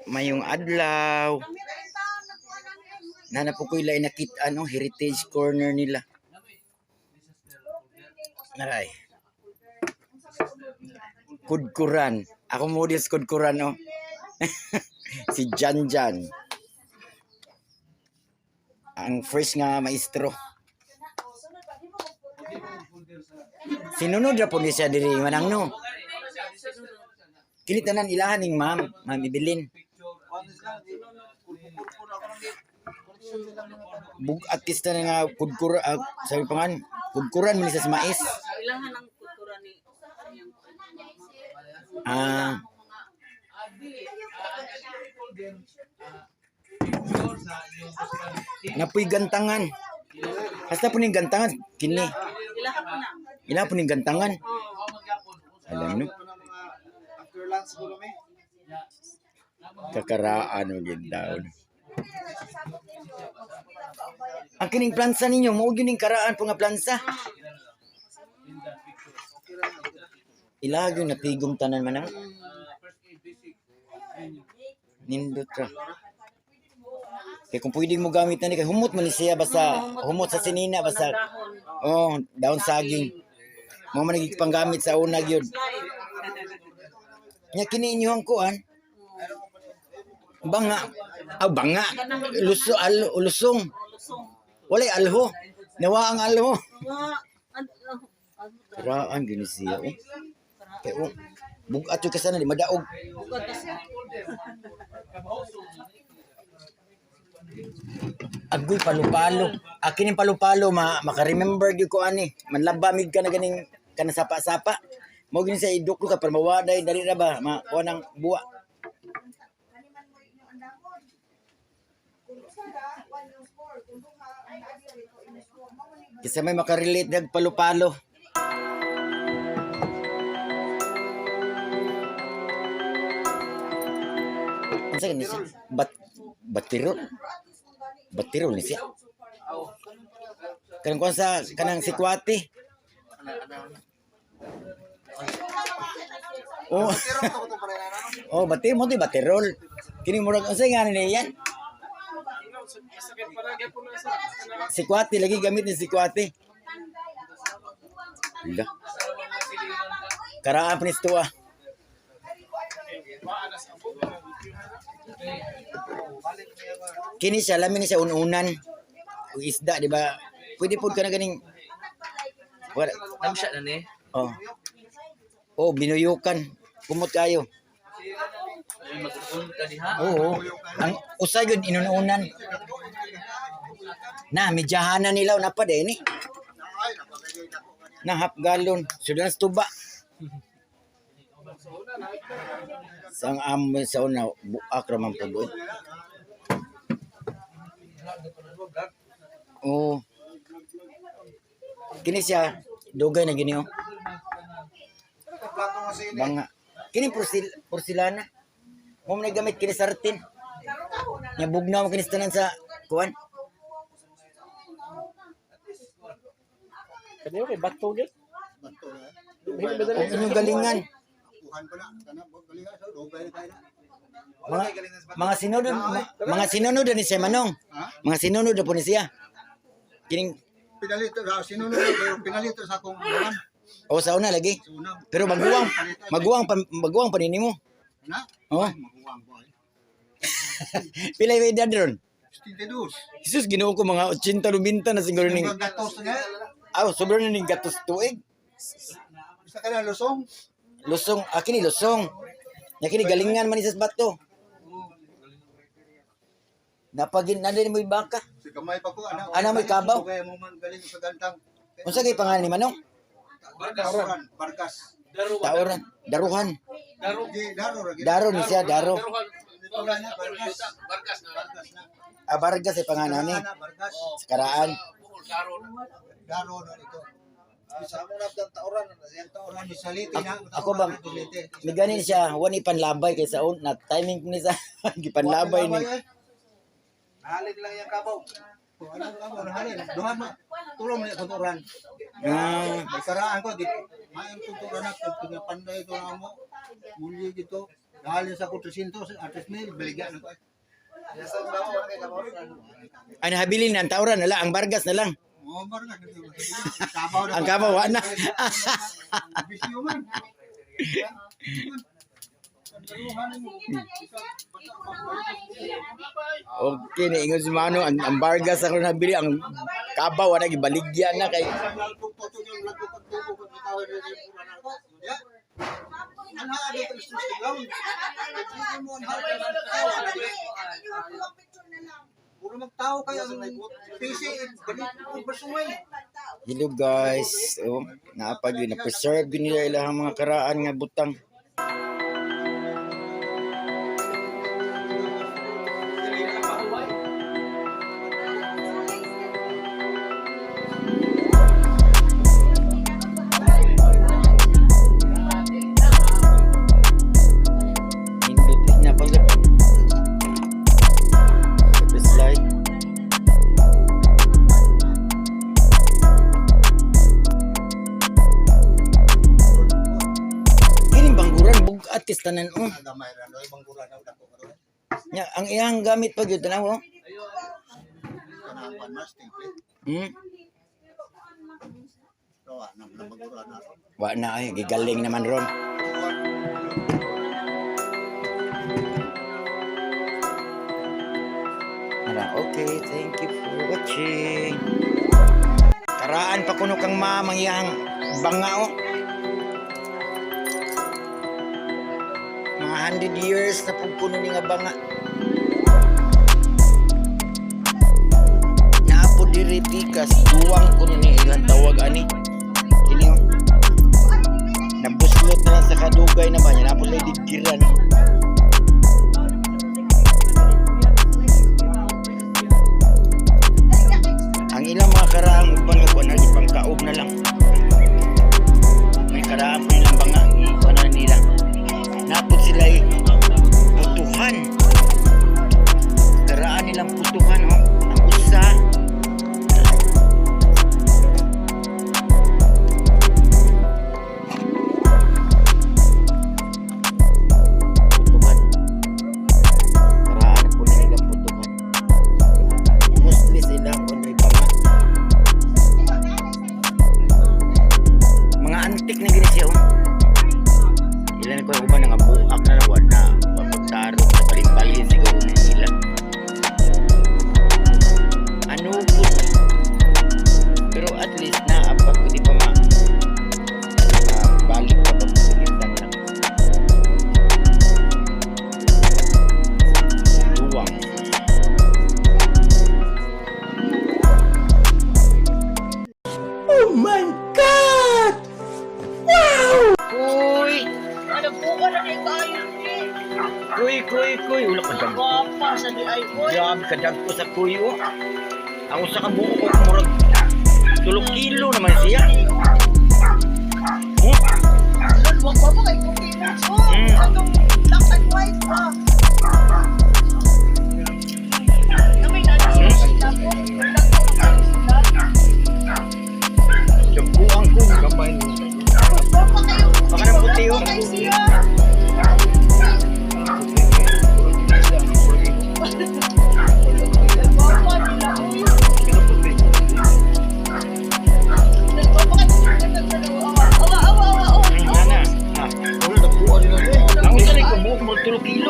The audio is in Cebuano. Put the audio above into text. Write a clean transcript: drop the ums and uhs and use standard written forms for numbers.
Mayong adlaw. Nana po ko ila nakita ano, heritage corner nila. Naray. Kudkuran. Ako model sa kudkuran, oh. Si Jan Jan. Ang first nga maestro. Sinunod ra po ni siya diri manang no. Kini tanan ilahan ning ma'am, Ma'am Evelyn. Bug-at kista na nga kudkur sabi pa nga kudkuran man ni siya sa mais. Ilahan ang kultura ni iyang Ah, napuy gantangan. Hasta po ning gantangan kini. Ilahan po na. Ila po ning gantangan. Alam no. After lunch ko kami. Kakaraan o gid daon. Ang kining plansa ninyo, mao gyud ning karaan po nga plansa. Ila gyud natigom tanan man ang. Nindot ra. Kay kung pwede mo gamit na ni kay humot man ni siya basta humot sa sinina basta Dahon. oh daon saging. Mo man naging panggamit sa una gyud. Nya kini inyohang kuan. Banga. Ah, banga. Luso, al, lusong. Lusong. Walay alho. Nawa ang alho. Wa an Karaan gini siya oh. Kay oh. Bugat yung kasana di madaog. Bugad na siya. Agoy palupalo. Akin yung palupalo ma maka-remember gyud ko ani. Manlaba mig ka na ganing kana sapa-sapa. Mao gini sa iduklo ka para mawaday dali ra ba makuha ng buwa. Kasi may makarelate nag palupalo. Unsa gani siya? Batirol. Batirol ni siya. Kanang kuan sa kanang sikwati. Oh. Oh, batir mo di batirol. Kini murag unsa nga ni yan? Sikwati lagi gamit ni sikwati. Hala. Karaan pa ni Tua. Kini siya, lamin ni siya ununan. Ug isda, di ba? Pwede po ka na ganing... Wala. Namsya na ni. Oh. Oh, binuyukan. Kumot kayo. Ay mag-un ka diha. Oo. Ang usay yun, inununan. Na, medyahanan nila na pa din eh. Na half gallon. Sudan sa tuba. Sa ang amoy sa una, buak raman po doon. Oo. Kini siya, dugay na gini oh. Plato nga sini. Banga. Kini porselana. Mo man gamit kini sartin. Nya bugnaw mo kini sa tanan sa kuan. Kaniyo kay bato gyud. Bato na. Ang inyong galingan. Kuhan ko na. Kana galingan sa dugay na tayo na. Mga sinunod mga sinunod ni siya manong. Ha? Mga sinunod na po ni siya. Kining Pinalito sa sinunod pero pinalito sa akong buwan. o sa una lagi. Sa una. Pero maguwang maguwang pa, maguwang pa nimo. Na? Oh. Maguwang ko ay. Pila yung edad ron? 72. Jesus, Ginoo ko mga 80 90 na siguro ning. Ang gatos nga. Aw, sobrang na ning gatos tuig. Isa ka na lusong. Lusong, akin ni lusong. Nya kini galingan man ni sa bato. Napagin na din mo baka. Si kamay pa ko ana. Ana, may kabaw? Dugay mo man galing sa gantang. Unsa kay pangalan ni Manong? Bargas. Bargas. Tauran, daruhan. Di daro ra gid. Daro ni siya, daro. Ito na Bargas. Bargas na. Bargas na. Ah, Vargas ay pangalan ni. Ana Bargas. Sa karaan. Daro na ito. Sa mo na tauran na siyang tauran ni Saliti na. Ako ba, may ganin siya, wani panlabay kay sa na timing ni sa gipanlabay ni. Halin lang yung kabaw. Ano kabaw halin? Duha ma. Tulong na tuturan. Ah, May karaan ko di. Mayon tuturan na pag panday ito na mo. Muli dito. Nahalin sa ko 300, at 3,000, baligya na ko. Ay nahabilin na ang tauran na lang, ang Bargas na lang. Oh, barga. Kabaw na. Ang kabaw wa na. Bisyo man. Okay, ni ingon si Mano, ang Bargas ako nabili, ang kabaw wa na gibaligya na kay Puro magtao kayo ang PC balik ko basuway. Hello guys. Oh, naapag yun. Na-preserve yun nila ilang mga karaan nga butang. Nindot na pag slide. Kining bangguran bug-at is tanan oh. Gamay ra no bangguran na dako karon. Nya ang iyang gamit pag yun tanaw oh. Kanang pan mas temple. Rawa nang bangguran na. Wa na ay gigaling naman ron. Ara, okay, thank you for watching. Karaan pa kuno kang mamang iyang banga oh. Mga 100 years na pud kuno ni nga banga. Naapo diri tikas duwang kuno ni ilang tawag ani. Kini oh. Nabuslot na lang sa kadugay na ba niya. Napo lady giran. Ang ilang mga karaang uban nga kuan lagi pangkaob na lang. May karaan po nilang banga, ikuan na nila. Napot sila eh, putuhan. Karaan nilang putuhan oh. Ang usa. Putuhan. Karaan po nilang putuhan. Mostly sila kung banga. Mga antik na gini siya oh. Ilan ko yung uban nga buak na lang wala mapagtarong sa balin-balin siguro na sila. Ano po? Pero at least na apag pwede pa ma balik pa pagsulitan lang. Duwang. Kuy! Ano po ka na kay kayo ni? Kuy, kuy, kuy. Ulo ka dag. Gwapa sa di ay oy. Grabe ka dagko sa kuy oh. Ang usa ka buo ko murag 3 kilo naman siya. Oh, Lord, wag pa kay puti na. Oh, atong black and white pa. Kami na Dagkuang ko gamay. Baka ng puti oh. Nana. Ah. Wala dako na. Ang usa ni ko buok murag 3 kilo.